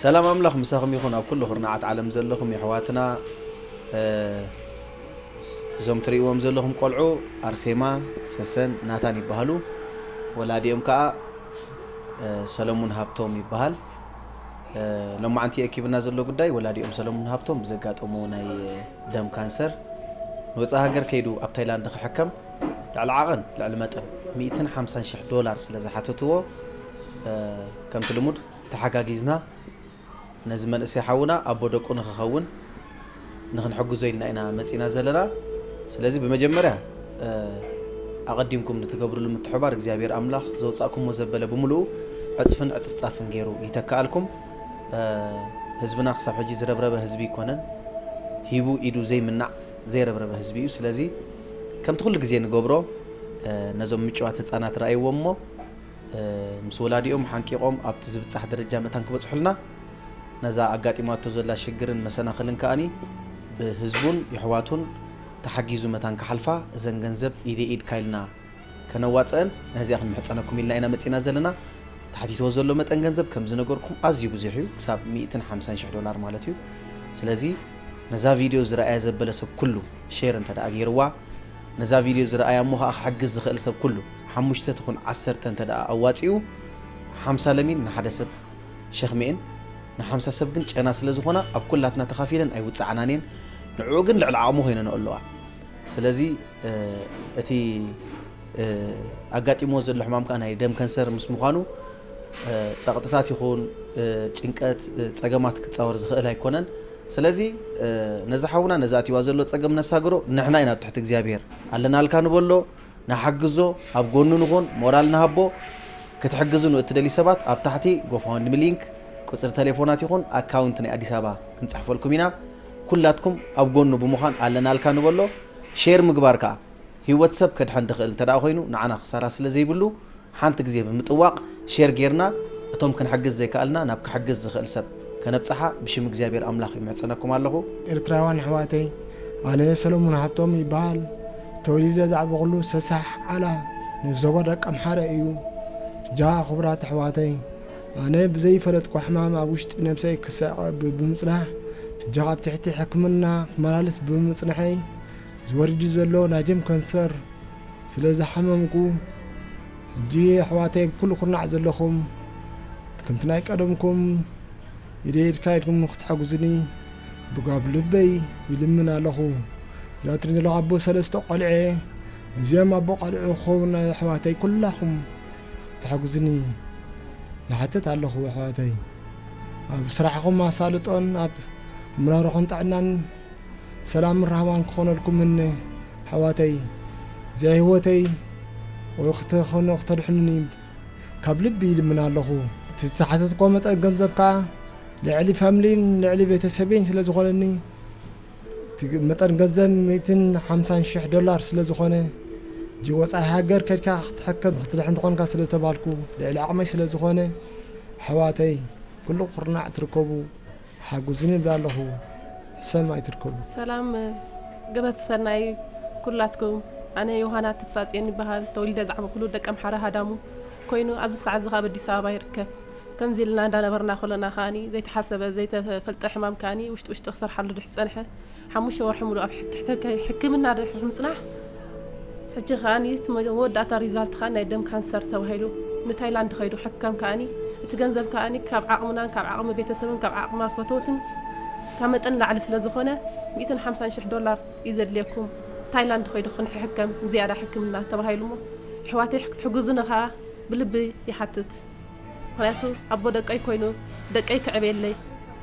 ሰላም ኣምላኽ ምሳኹም ይኹን። ኣብ ኩሉ ኩርናዓት ዓለም ዘለኹም የሕዋትና፣ እ፣ እዞም ትርእይዎም ዘለኹም ቆልዑ ኣርሴማ፣ ሰሰን፣ ናታን ይበሃሉ። ወላዲኦም ከኣ፣ እ፣ ሰለሙን ሃብቶም ይበሃል። እ፣ ሎማዓንቲ የእኪብና ዘሎ ጉዳይ ወላዲኦም ሰለሙን ሃብቶም ብዘጋጠሞ ናይ ደም ካንሰር ንወጻኢ ሃገር ከይዱ ኣብ ታይላንድ ክሕከም ልዕሊ ዓቐን ልዕሊ መጠን ሚእትን ሓምሳን ሽሕ ዶላር ስለ ዝሓተትዎ፣ እ፣ ከምቲ ልሙድ ተሓጋጊዝና ነዚ መንእሰይ ሓውና ኣቦ ደቁ ንኽኸውን ንኽንሕግዞ ኢልና ኢና መጺና ዘለና። ስለዚ ብመጀመርያ፣ እ፣ ኣቐዲምኩም ንትገብሩሉ ምትሕባር እግዚኣብሔር ኣምላኽ ዘውጻእኩሞ ዘበለ ብምሉኡ ዕጽፍን ዕጽፍጻፍን ገይሩ ይተክኣልኩም። እ፣ ህዝብና ክሳብ ሕጂ ዝረብረበ ህዝቢ ኣይኮነን። ሂቡ ኢዱ ዘይምናዕ ዘይረብረበ ህዝቢ እዩ። ስለዚ ከምቲ ኩሉ ግዜ ንገብሮ፣ እ፣ ነዞም ምጭዋት ህጻናት ረኣይዎም እሞ፣ እ፣ ምስ ወላዲኦም ሓንቂቖም ኣብቲ ዝብጻሕ ደረጃ መታን ክበጽሑልና፣ ነዛ ኣጋጢማቶ ዘላ ሽግርን መሰናኽልን ከኣኒ ብህዝቡን የሕዋቱን ተሓጊዙ መታን ክሓልፋ እዘን ገንዘብ ኢደ ኢድካ ኢልና ከነዋጽአን ነዚኣ ክንምሕጸነኩም ኢልና ኢና መጺና ዘለና። ተሓቲትዎ ዘሎ መጠን ገንዘብ ከም ዝነገርኩም ኣዝዩ ብዙሕ እዩ፣ ክሳብ ሚእትን ሓምሳን ሽሕ ዶላር ማለት እዩ። ስለዚ ነዛ ቪድዮ ዝረኣየ ዘበለ ሰብ ኩሉ ሼር እንተ ደኣ ገይርዋ፣ ነዛ ቪድዮ ዝረኣያ እሞ ኸኣ ክሕግዝ ዝኽእል ሰብ ኩሉ ሓሙሽተ ትኹን ዓሰርተ እንተ ደኣ ኣዋጺኡ፣ ሓምሳ ለሚን ንሓደ ሰብ ሸኽሚኤን፣ ንሓምሳ ሰብ ግን ጨና ስለ ዝኾና ኣብ ኩላትና ተኻፊለን ኣይውጽዓናን እየን። ንዕኡ ግን ልዕሊ ዓቕሙ ኮይነንኦ ኣለዋ። ስለዚ፣ እ፣ እቲ፣ እ፣ ኣጋጢምዎ ዘሎ ሕማም ከኣ ናይ ደም ከንሰር ምስ ምዃኑ፣ እ፣ ጸቕጥታት ይኹን፣ እ፣ ጭንቀት፣ እ፣ ጸገማት ክጻወር ዝኽእል ኣይኮነን። ስለዚ፣ እ፣ ነዚ ሓውና ነዚ ኣትይዋ ዘሎ ጸገም ነሳግሮ ንሕና ኢና ኣብ ትሕቲ እግዚኣብሔር ኣለናልካ ንበሎ፣ ንሓግዞ፣ ኣብ ጎኑ ንኹን፣ ሞራል ንሃቦ። ክትሕግዙ ንእትደልዩ ሰባት ኣብ ታሕቲ ጎፋውንድሚ ሊንክ፣ ቁጽሪ ተሌፎናት ይኹን ኣካውንት ናይ ኣዲስ ኣበባ ክንጽሕፈልኩም ኢና። ኩላትኩም ኣብ ጎኑ ብምዃን ኣለናልካ ንበሎ። ሼር ምግባር ከኣ ህይወት ሰብ ከድሕን ድኽእል እንተ ደኣ ኮይኑ ንዓና ክሳራ ስለ ዘይብሉ ሓንቲ ግዜ ብምጥዋቕ ሼር ጌርና እቶም ክንሕግዝ ዘይከኣልና ናብ ክሕግዝ ዝኽእል ሰብ ከነብጽሓ ብሽም እግዚኣብሔር ኣምላኽ ይምሕጸነኩም ኣለኹ። ኤርትራውያን ኣሕዋተይ፣ ኣነ ሰለሙን ሃብቶም ይበሃል። ተወሊደ ዝዓበኹሉ ሰሳሕ ዓላ ንዞባ ደቀምሓረ እዩ። ጃ ክቡራት ኣሕዋተይ፣ ኣነ ብዘይፈለጥኩ ሕማም ኣብ ውሽጢ ነብሰይ ክሳቐ ብ-፣ ብምጽናሕ፣ ሕጂ ኣብ ትሕቲ ሕክምና ክመላለስ ብምጽንሐይ፣ ዝወርድ ዘሎ ናይ ደም ከንሰር ስለ ዝሓመምኩ፣ ሕጂ ኣሕዋተይ ብኩሉ ኩርናዕ ዘለኹም፣ ከምቲ ናይ ቀደምኩም ኢደይ ኢድካ ኢልኩም ንክትሓግዙኒ ብጋብ ልበይ ይልምን ኣለኹ። ዛትሪ ዘለኹ ኣቦ ሰለስተ ቆልዐ፣ እዚኦም ኣቦ ቆልዑ ክኸውን ናይ ኣሕዋተይ ኩላኹም ክትሓግዙኒ ይሓትት ኣለኹ ኣሕዋተይ። ኣብ ስራሕኹም ኣሳልጦን ኣብ ምራርኹም ጥዕናን ሰላምን ራህዋን ክኾነልኩም እምነ ኣሕዋተይ። እዚኣ ህይወተይ ክትኾኑ፣ ክተድሕኑኒ ካብ ልቢ ይልምን ኣለኹ። እቲ ዝተሓተትኩዎ መጠን ገንዘብ ከኣ ልዕሊ ፋሚሊን ልዕሊ ቤተሰበይን ስለ ዝኾነኒ፣ እቲ መጠን ገንዘብ ሚእትን ሓምሳን ሽሕ ዶላር ስለ ዝኾነ፣ ሕጂ ወጻኢ ሃገር ከድካ ክትሕከም ክትድሕን ተኾንካ ስለ ዝተባልኩ፣ ልዕሊ ዓቕመይ ስለ ዝኾነ፣ ኣሕዋተይ፣ ኩሉ ኩርናዕ ትርከቡ፣ ሓጉዝኒ ይብል ኣለኹ። ሕሰም ኣይትርከቡ። ሰላም፣ ገበት ሰናይ ኩላትኩም። ኣነ ዮሃና ተስፋጽዮን ይበሃል። ተወሊደ ዝዓበኹሉ ደቀ ኣምሓራ ሃዳሙ ኮይኑ፣ ኣብዚ ሰዓት እዚ ካብ ኣዲስ ኣበባ ይርከብ። ከምዚ ኢልና እንዳነበርና ከለና ከኣኒ፣ ዘይተሓሰበ፣ ዘይተፈልጠ ሕማም ከኣኒ፣ ውሽጢ ውሽጢ ክሰርሓሉ ድሕሪ ጸንሐ፣ ሓሙሽተ ወርሒ ሙሉእ ኣብ ትሕቲ ሕክምና ድሕሪ ምጽናሕ፣ ሕጂ ከኣኒ እቲ መወዳእታ ሪዛልት ከኣ ናይ ደም ካንሰር ተባሂሉ ንታይላንድ ከይዱ ሕከም ከኣኒ፣ እቲ ገንዘብ ከኣኒ ካብ ዓቕምናን ካብ ዓቕሚ ቤተሰብን ካብ ዓቕማ ፈተውትን ካብ መጠን ላዕሊ ስለ ዝኾነ፣ ሚእትን ሓምሳን ሽሕ ዶላር እዩ ዘድልየኩም፣ ታይላንድ ከይዱ ክንሕከም ዝያዳ ሕክምና ተባሂሉ እሞ፣ ኣሕዋተይ ክትሕግዙኒ ከኣ ብልቢ ይሓትት። ምኽንያቱ ኣቦ ደቀይ ኮይኑ ደቀይ ክዕብየለይ፣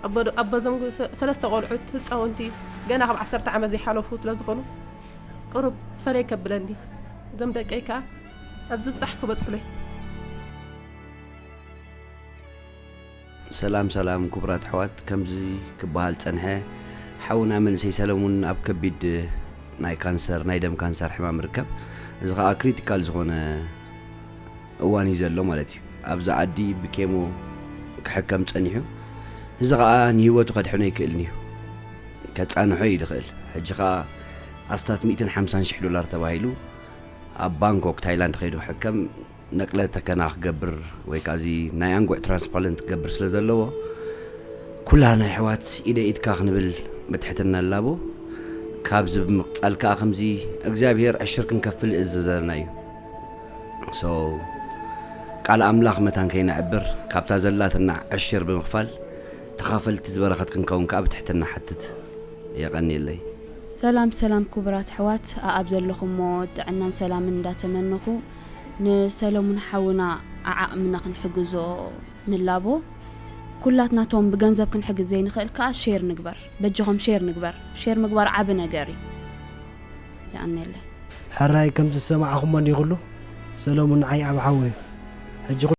ኣቦ ደ-፣ ኣቦ እዞም ሰ-፣ ሰለስተ ቆልዑት ህፃውንቲ ገና ካብ ዓሰርተ ዓመት ዘይሓለፉ ስለ ዝኾኑ፣ ቁሩብ ሰለይ ከብለኒ፣ እዞም ደቀይ ከኣ ኣብ ዝብጻሕ ክበጽሑለይ። ሰላም ሰላም ክቡራት ኣሕዋት፣ ከምዚ ክበሃል ጸንሐ፣ ሓውና መንእሰይ ሰለሙን ኣብ ከቢድ ናይ ካንሰር፣ ናይ ደም ካንሰር ሕማም ይርከብ። እዚ ኸኣ ክሪቲካል ዝኾነ እዋን እዩ ዘሎ ማለት እዩ። ኣብዚ ዓዲ ብኬሞ ክሕከም ጸኒሑ፣ እዚ ኸኣ ንህይወቱ ከድሕኖ ኣይክእልን እዩ፣ ከጻንሖ እዩ ዝኽእል። ሕጂ ኸኣ ኣስታት ሚእትን ሓምሳን ሽሕ ዶላር ተባሂሉ ኣብ ባንኮክ ታይላንድ ከይዱ ክሕከም ነቅለ ተከና ክገብር ወይ ከዓ እዚ ናይ ኣንጉዕ ትራንስፕላንት ክገብር ስለ ዘለዎ ኩላህና ኣሕዋት ኢደ ኢድካ ክንብል ብትሕትና ንላቦ። ካብዚ ብምቕጻል ከኣ ከምዚ እግዚኣብሔር ዕሽር ክንከፍል እዝዘና እዩ። So ቃል ኣምላኽ መታን ከይነዕብር ካብታ ዘላትና ዕሽር ብምኽፋል ተኻፈልቲ ዝበረኸት ክንከውን ከኣ ብትሕትና ሓትት። የቐንየለይ። ሰላም ሰላም ክቡራት ኣሕዋት ኣኣብ ዘለኹሞ ጥዕናን ሰላምን እንዳተመነኹ ንሰለሙን ሓውና ኣዓቕምና ክንሕግዞ ንላቦ። ኩላትናቶም ብገንዘብ ክንሕግዝ ዘይንኽእል ከኣ ሼር ንግበር። በጃኹም ሼር ንግበር። ሼር ምግባር ዓቢ ነገር እዩ። የቐንየለይ። ሕራይ ከምቲ ዝሰማዕኹሞ እንዲኹሉ ሰለሙን ንዓይ ዓቢ ሓወይ ሕጂ